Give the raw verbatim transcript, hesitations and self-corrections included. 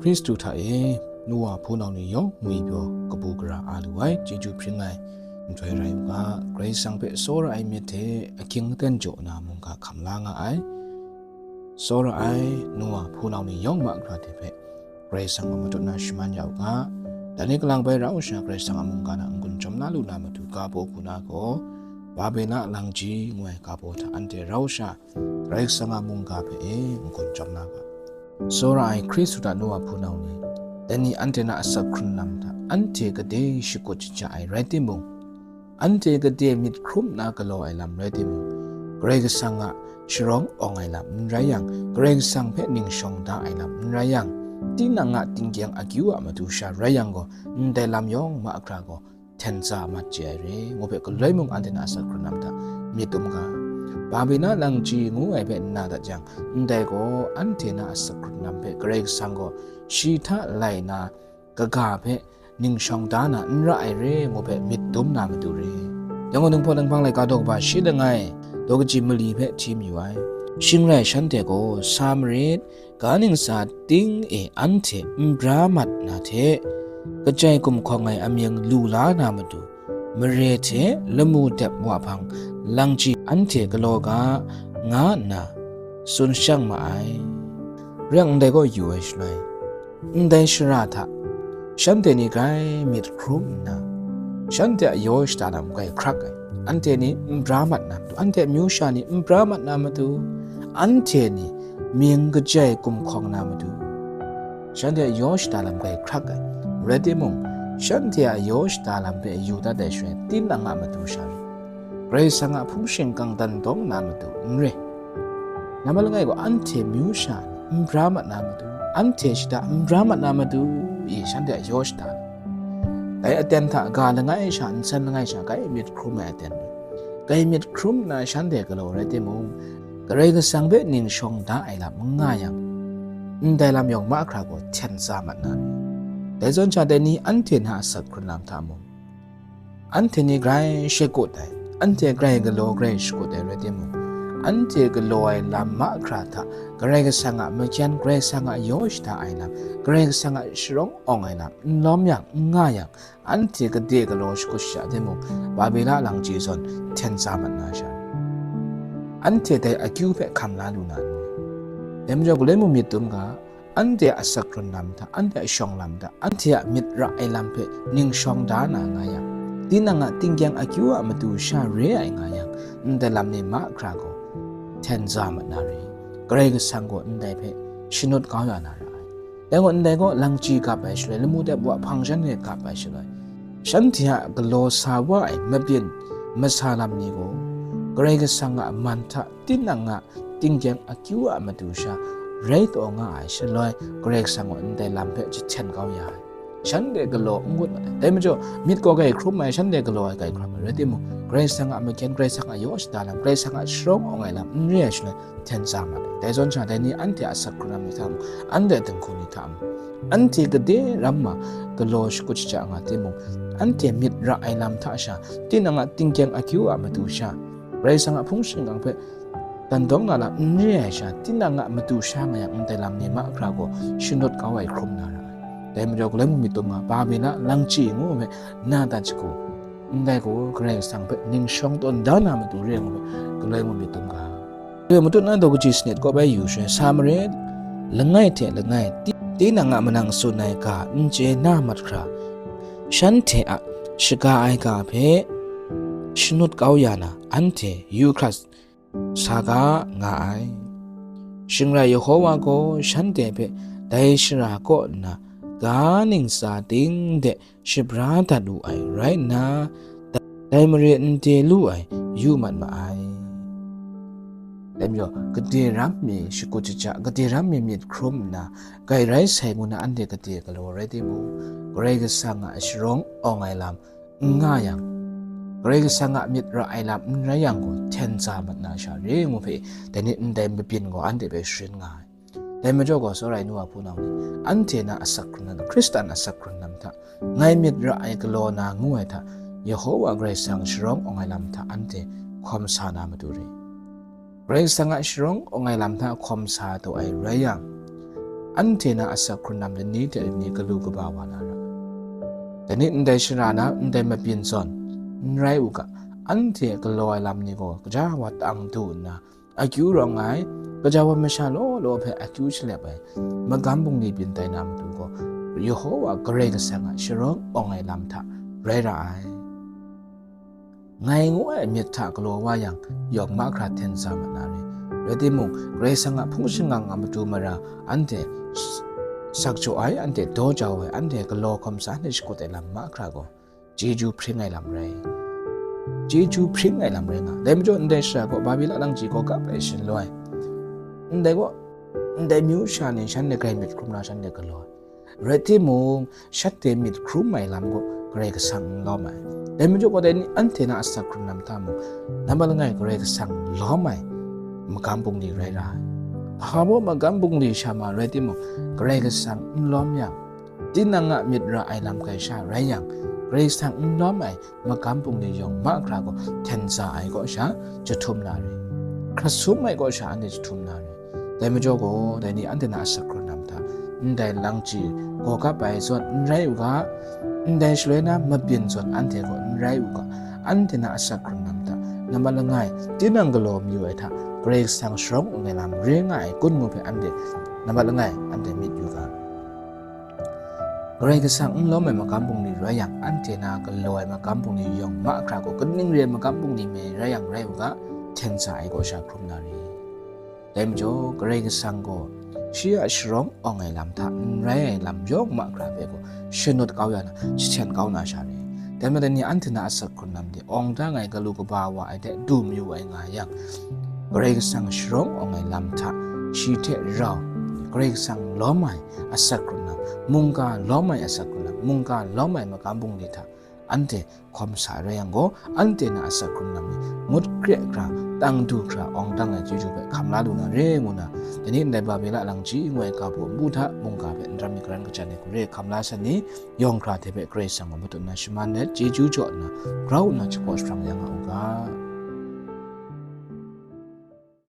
Hkristu hta e, nu wa hpunau ni yawng ngwipyaw kabu gara a lu ai chyeju hpring ai nhtoi rai u ga, Karai Kasang hpe tsawra ai myit hte ahkying aten jaw na mungga hkam la nga ai. Tsawra ai nu wa hpunau ni yawng mahkra hte hpe Karai Kasang a matut na shaman ya u ga, dai ni kalang bai rau sha Karai Kasang a mungga na n-gun chyawm na lu na matu ga baw hku na gaw, Babila langji ngu ai ga baw hta anhte rau sha Karai Kasang a mungga hpe e n-gun chyawm na ga. Tsawra ai Hkristu hta nu wa hpunau ni, dai ni anhte na asak hkrun lam hta anhte gade shakut shaja ai rai timung, anhte gade myit hkrum nna galaw ai lam rai timung, Karai Kasang a sharawng awng ai lam n rai yang, Karai Kasang hpe ning shawng da ai lam n rai yang, tinang a tinggyeng akyu a matu sha rai yang gaw, ndai lam yawng mahkra gaw hten tsa mat chye ai re, ngu hpe galoi mung anhte na asak hkrun lam hta myit dum ga. Babila langji ngu ai hpe n na dat jang, ndai gaw anhte na asak hkrun lam hpe Karai Kasang gaw shi hta lai na kaga hpe ning shawng da na n ra ai re, ngu hpe myit dum na matu re. Yangaw Ninghpawt Ninghpang laika daw kaba shi langai, daw kaji mali hpe hti mayu ai. Shing rai shanhte gaw sa marit, ga ningsa ting e anhte n bra mat na hte, kajai gumhkawng ai amying lu la na matu, mare hte lamu dep wa hpang langji anhte galaw ga, nga nna tsun shang ma ai. Reng ndai gaw yu ai shaloi, ndai shara hta shanhte ni grai myit hkrum nna, shanhte a yaw shada lam grai hkrak ai. Anhte ni n bra mat na matu, anhte amyu sha ni n bra mat na matu, anhte ni mying kajai gumhkawng na matu, shanhte a yaw shada lam grai hkrak ai. Rai timung, shanhte a yaw shada lam hpe yu dat ai shaloi, tinang a matu sha ni, Karai Kasang a hpung shingkang dan dawng na matu n re. Nambat langai gaw, anhte myu sha ni n bra mat na matu, anhte shada n bra mat na matu, i shanhte a yaw shada ni, dai aten hta ga langai sha, nsen langai sha, grai myit hkrum ai aten ni, grai myit hkrum nna shanhte galaw rai timung, Karai Kasang hpe ning shawng da ai lam n nga yang, ndai lam yawng mahkra gaw hten tsa mat na ni? Dai zawn sha, dai ni anhte na asak hkrun lam hta mung, anhte ni grai shakut ai, anhte grai galaw grai shakut ai rai timung, anhte galaw ai lam mahkra hta Karai Kasang a mahkyen, Karai Kasang a yaw shada ai lam, Karai Kasang a sharawng awng ai lam n lawm yang, n nga yang, anhte gade galaw shakut shaja timung, Babila langji zawn hten tsa mat na sha, anhte dai akyu hpe hkam la lu na n rai. Dai majaw, galoi mung myit dum ga, anhte a asak hkrun lam hta, anhte a shawng lam hta, anhte a myit ra ai lam hpe ning shawng da na nga yang, tinang a tinggyeng akyu a matu sha re ai nga yang, ndai lam ni mahkra gaw hten tsa mat na re. Karai Kasang gaw ndai hpe shanut kau ya na ra ai. Dai gaw, ndai gaw langji gap ai shaloi, lamu dep wa hpang shanhte gap ai shaloi, shanhte a galaw sa wa ai mabyin masa lam ni gaw, Karai Kasang a man hta tinang a tinggyeng akyu a matu sha rai taw nga ai shaloi, Karai Kasang gaw ndai lam hpe jahten kau ya ai. Shanhte galaw n ngut mat ai. Dai majaw, myit gaw grai hkrum ai, shanhte galaw ai grai hkrum ai rai timung, Karai Kasang a mahkyen, Karai Kasang a yaw shada lam, Karai Kasang a sharawng awng ai lam n re ai shaloi, hten tsa mat ai. Dai zawn sha, dai ni anhte a asak hkrun lam ni hta mung, anhte a dinghku ni hta mung, anhte gade ram ma galaw shakut shaja nga timung, anhte myit ra ai lam hta sha, tinang a tinggyeng akyu a matu sha, Karai Kasang a hpung shingkang hpe dan dawng na lam n re ai sha, tinang a matu sha nga yang, ndai lam ni mahkra gaw shanut kau ai hkrum na ra ai. Dai majaw, galoi mung myit dum ga, Babila langji ngu ai hpe na dat shagu, ndai gaw Karai Kasang hpe ning shawng tawn da na matu re ai ngu ai, galoi mung myit dum ga. Galoi matut na daw kaji sanit kaw bai yu shaloi, sa marit, langai hte langai, ti-, tinang a manang tsun ai ga n chye na mat hkra, shanhte a shaga ai ga hpe shanut kau ya na, anhte yu hkra sa ga nga ai. Shing rai Yehowa gaw shanhte hpe dai shara kaw nna ga ningsa ting de shabra dat wu ai rai nna, dai mare n de lu ai yu mat ma ai. Dai majaw, gade ram mi shakut shaja, gade ram mi myit hkrum nna, grai rai sai ngu na anhte gade galaw rai timung, Karai Kasang a sharawng awng ai lam n nga yang, Karai Kasang a myit ra ai lam n rai yang gaw, hten tsa mat na sha re ngu hpe, dai ni ndai mabyin gaw anhte hpe sharin nga ai. Dai majaw gaw, tsawra ai nu wa hpunau ni, anhte na asak hkrun lam, Hkristan asak hkrun lam hta, ngai myit ra ai galaw na ngu ai hta, Yehowa Karai Kasang sharawng awng ai lam hta anhte hkawm sa na matu re. Karai Kasang a sharawng awng ai lam hta hkawm sa taw ai rai yang, anhte na asak hkrun lam lani hte lani galu kaba wa na ra. Dai ni ndai shara na ndai mabyin zawn n rai u ga, anhte galaw ai lam ni gaw gaja wa tang du nna, akyu rawng ai, gaja wa masha law law hpe akyu shalep ai, magam bungli byin tai na matu gaw, Yehowa Karai Kasang a sharawng awng ai lam hta rai ra ai. Ngai ngu ai myit hta galaw wa yang, yawng mahkra hten sa mat na re. Rai timung, Karai Kasang a hpung shangang a matu mara anhte sak jaw ai, anhte daw jau ai, anhte galaw hkawm sa, anhte shakut ai lam mahkra gaw, chyeju hpring ai lam rai. Chyeju hpring ai lam rai nga. Dai majaw, ndai shara gaw Babila langchyi gaw kap ai shaloi, ndai gaw, ndai myu sha ni shanhte grai myit hkrum na shanhte galaw ai. Rai timung, shanhte myit hkrum ai lam gaw Karai Kasang n lawm ai. Dai majaw gaw, dai ni anhte na asak hkrun lam hta mung, nambat langai Karai Kasang lawm ai magam bungli rai ra ai. Hpa baw magam bungli sha ma rai timung, Karai Kasang n lawm yang, tinang a myit ra ai lam hkai sha rai yang, Karai Kasang n lawm ai magam bungli yawng mahkra gaw hten sa ai kaw sha jahtum na re. Hkra sum ai kaw sha anhte jahtum na re. Dai majaw gaw, dai ni anhte na asak hkrun lam hta, ndai langchyi gaw kap ai zawn n rai u ga, ndai shaloi na mabyin zawn anhte gaw n rai u ga, anhte na asak hkrun lam hta, nambat langai, tinang galaw mayu ai hta, Karai Kasang sharawng awng ai lam re nga ai kun ngu hpe anhte, nambat langai, anhte myit yu ga. Karai Kasang n lawm ai magam bungli rai yang, anhte na galaw ai magam bungli yawng mahkra gaw, kaning re ai magam bungli me rai yang rai u ga, hten sa ai kaw sha hkrum na re. Dai majaw, Karai Kasang gaw shi a sharawng awng ai lam hta n rai ai lam yawng mahkra hpe gaw shanut kau ya na, jahten kau na sha re. Dai majaw, dai ni anhte na asak hkrun lam de awng dang ai galu kaba wa ai hte du mayu ai nga yang, Karai Kasang sharawng awng ai lam hta, shi hte rau, Karai Kasang lawm ai asak hkrun lam, mungga lawm ai asak hkrun lam, mungga lawm ai magam bungli hta, anhte hkawm sa rai yang gaw, anhte na asak hkrun lam ni ngut kre hkra, tang du hkra, awng dang ai chyeju hpe hkam la lu na re ngu na, dai ni ndai Babila langchyi ngu ai ga baw npu hta mungga hpe n ram mi karan kajan ai hku re hkam la san ni, yawng hkra hte hpe Karai Kasang a matu na shaman let, chyeju jaw nna, grau nna jahpaw sharang ya nga u ga.